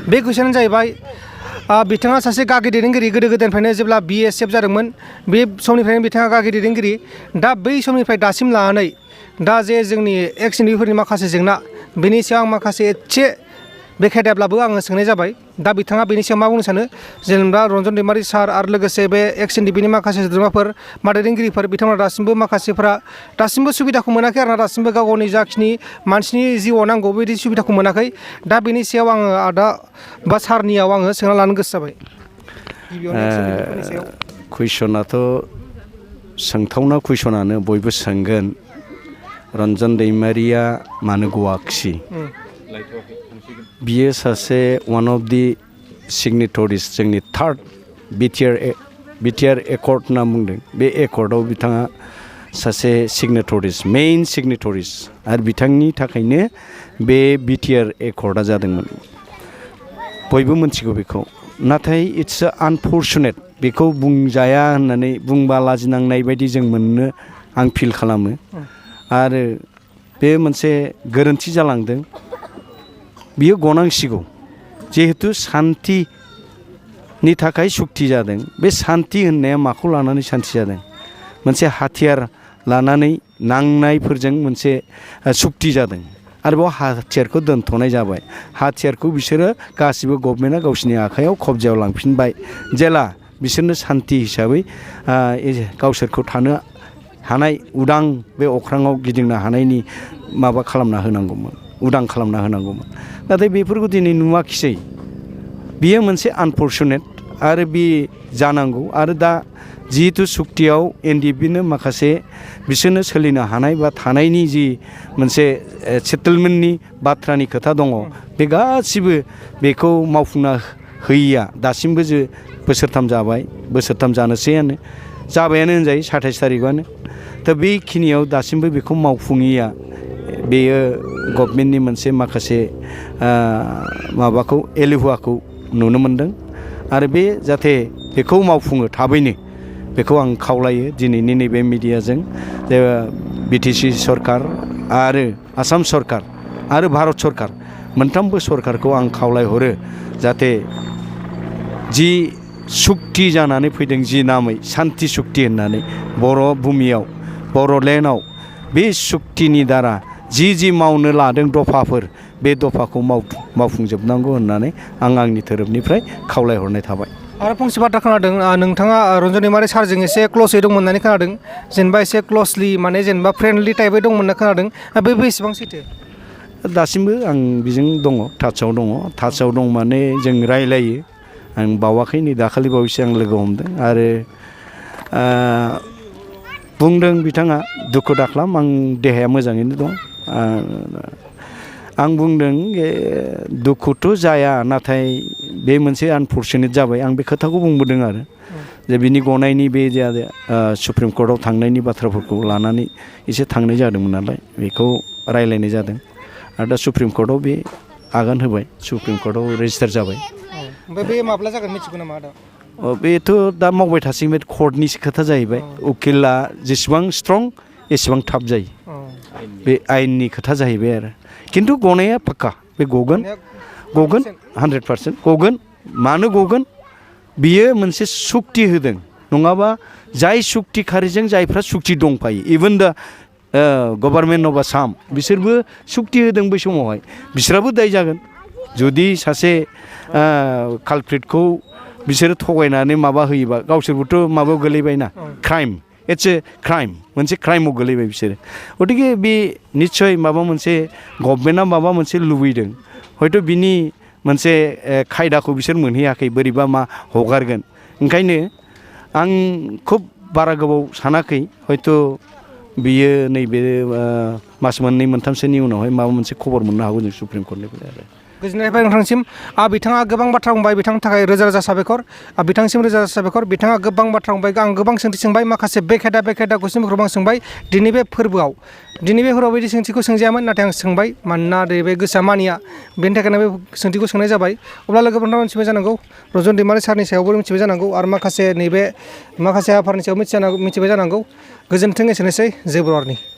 बे कुइसनानो जाहैबाय बिथाङा सासे गागि दैदेनगिरि गोदो गोदायनिफ्रायनो जेब्ला BSF जादोंमोन बे समनिफ्रायनो बिथाङा गागि दैदेनगिरि दा बै समनिफ्राय दासिम लानानै दा जे जोंनि एक्स एनडिपिफोरनि माखासे जेंना बेनि सायाव आं माखासे एसे बेखेदाब्लाबो आङो सोंनाय जाबाय दा बिथाङा बेनि सायाव मा बुंनो सानो जेनेबा रन्जन दैमारि सार आरो लोगोसे बे एक्स एनडिपिनि माखासे सोद्रोमाफोर दैदेनगिरिफोर बिथांमोना दासिमबो माखासेफ्रा दासिमबो सुबिदाखौ मोनाखै आरोना दासिमबो गाव गावनि जाखिनि मानसिनि जिउआव नांगौ बेबायदि सुबिदाखौ मोनाखै दा बेनि सायाव आङो आदा बा सारनियाव आङो सोंना लानो गोसो जाबाय कुइसनाथ' सोंथावना कुइसनानो बयबो सोंगोन रन्जन दैमारिया मानो गवाखिसै बियो सासे वान अफ दि सिगनेटरिस जोंनि थार्ड बिटिआर एकर्ड होनना बुंदों बे एकर्डआव बिथाङा सासे सिगनेटरिस मेइन सिगनेटरिस आरो बिथांनि थाखायनो बे बिटिआर एकर्डआ जादोंमोन बयबो मिथिगौ बेखौ नाथाय इट्स आनफर्चुनेट बेखौ बुंजाया होननानै बुंबा लाजिनांनाय बायदि जों मोननो आं फिल खालामो आरो बे मोनसे गोरोन्थि जालांदों बियो गनांसिगौ जिहेतु सान्थिनि थाखाय सुक्ति जादों बे सान्थि होननाया माखौ लानानै सान्थि जादों मोनसे हाथियार लानानै नांनायफोरजों मोनसे सुक्ति जादों आरोबाव हाथियारखौ दोनथ'नाय जाबाय हाथियारखौ बिसोरो गासिबो गभर्नमेन्टआ गावसिनि आखायाव कब्जायाव लांफिनबाय जेला बिसोरनो सान्थि हिसाबै गावसोरखौ थानो हानाय उदां बे अख्राङाव गिदिंनो हानायनि माबा खालामना होनांगौमोन उदां खालामना होनांगौमोन नाथाय बेफोरखौ दिनै नुवाखिसै बियो मोनसे आनफर्चुनेट आरो बे जानांगौ आरो दा जिहेतु सुक्तियाव एनडिपिनो माखासे बिसोरनो सोलिनो हानाय बा थानायनि जि मोनसे सेटेलमेन्टनि बाथ्रानि खोथा दङ बे गासिबो बेखौ मावफुंना होयिया दासिमबो बोसोरथाम जाबाय बोसोरथाम जानोसैयानो जाबायानो होनजायो 27 तारिखआनो दा बेखिनियाव दासिमबो बेखौ मावफुङिया बेयो गभर्नमेन्टनि मोनसे माखासे माबाखौ एलेहुवाखौ नुनो मोनदों आरो बे जाहाथे बेखौ मावफुङो थाबैनो बेखौ आं खावलायो दिनैनि नैबे मिडियाजों जे बिटिसि सरकार आरो आसाम सरकार आरो भारत सरकार मोनथामबो सरकारखौ आं खावलायहरो जाहाथे जि सुक्ति जानानै फैदों जि नामै सान्ति सुक्ति होननानै बर' भुमियाव बर'लेण्डआव बे सुक्तिनि दारा जि मावनो लादों दफाफोर बे दफाखौ मावफुंजोबनांगौ होननानै आं आंनि धोरोमनिफ्राय खावलायहरनाय थाबाय आरो फंसे बाथ्रा खोनादों नोंथाङा रन्जन दैमारि सारजों एसे क्लसै दंमोन होननानै खोनादों जेनेबा एसे क्लसलि माने जेनेबा फ्रेन्डलि टाइपै दंमोन होनना खोनादों बे बेसेबां सैथो दासिमबो आं बेजों दङ टाचाव दं माने जों रायलायो आं बावाखै नै दाखालि बावैसो आं लोगो हमदों आरो बुंदों बिथाङा दुखु दाख्लाम आं देहाया मोजाङैनो दं आं बुंदों दुखुथ' जाया नाथाय बे मोनसे आनफर्चुनेट जाबाय आं बे खोथाखौ बुंबोदों आरो जे बिनि गनायनि बे सुप्रिम कर्टआव थांनायनि बाथ्राफोरखौ लानानै एसे थांनाय जादोंमोन नालाय बेखौ रायलायनाय जादों आरो दा सुप्रिम कर्टआव बे आगान होबाय सुप्रिम कर्टआव रेजिस्टार जाबाय ओमफ्राय बे माब्ला जागोन मिथिगौ नामा आदा बेथ' दा मावबाय थासिगोन बे कर्टनिसो खोथा जाहैबाय उकिला जेसेबां स्ट्रं एसेबां थाब जायो बे आयेननि खोथा जाहैबाय आरो खिन्थु गनाया पाक्का बे गगोन 100% गगोन मानो गगोन बियो मोनसे सुक्ति होदों नङाबा जाय सुक्तिखारिजों जायफ्रा सुक्ति दंफायो इभेन दा गभर्नमेन्ट अफ आसाम बिसोरबो सुक्ति होदों बै समावहाय बिसोराबो दाय जागोन जुदि सासे कालप्रिटखौ बिसोरो थगायनानै माबा होयोबा गावसोरबोथ' माबायाव गोलैबायना क्राइम इट्स ए क्राइम मोनसे क्राइमाव गोलैबाय बिसोरो गतिके बे निस्सय माबा मोनसे गभर्नमेन्टआ माबा मोनसे लुबैदों हयथ' बिनि मोनसे खायदाखौ बिसोर मोनहैयाखै बोरैबा मा हगारगोन ओंखायनो आं खुब बारा गोबाव सानाखै हयथ' बियो नैबे मास मोननै मोनथामसोनि उनावहाय माबा मोनसे खबर मोननो हागौ जों सुप्रिम कर्टनिफ्राय आरो गोजोननाय थाबाय नोंथांसिम बिथाङा गोबां बाथ्रा बुंबाय बिथांनि थाखाय रोजा रोजा साबायखर बिथांसिम रोजा रोजा साबायखर बिथाङा गोबां बाथ्रा बुंबाय आं गोबां सोंथि सोंबाय माखासे बेखेदा कुइसनफोरखौ आं सोंबाय दिनै बे फोरबोआव बिदि सोंथिखौ सोंजायामोन नाथाय आं सोंबाय मानोना बे गोसोआ मानिया बेनि थाखायनो बे सोंथिखौ सोंनाय जाबाय अब्ला लोगोफोरनाव मिथिबाय जानांगौ रन्जन दैमारि सारनि सायावबो मिथिबाय जानांगौ आरो माखासे हाबाफारिनि सायाव मिथिबाय जानांगौ गोजोन्थों एसेनोसै जय बर'नि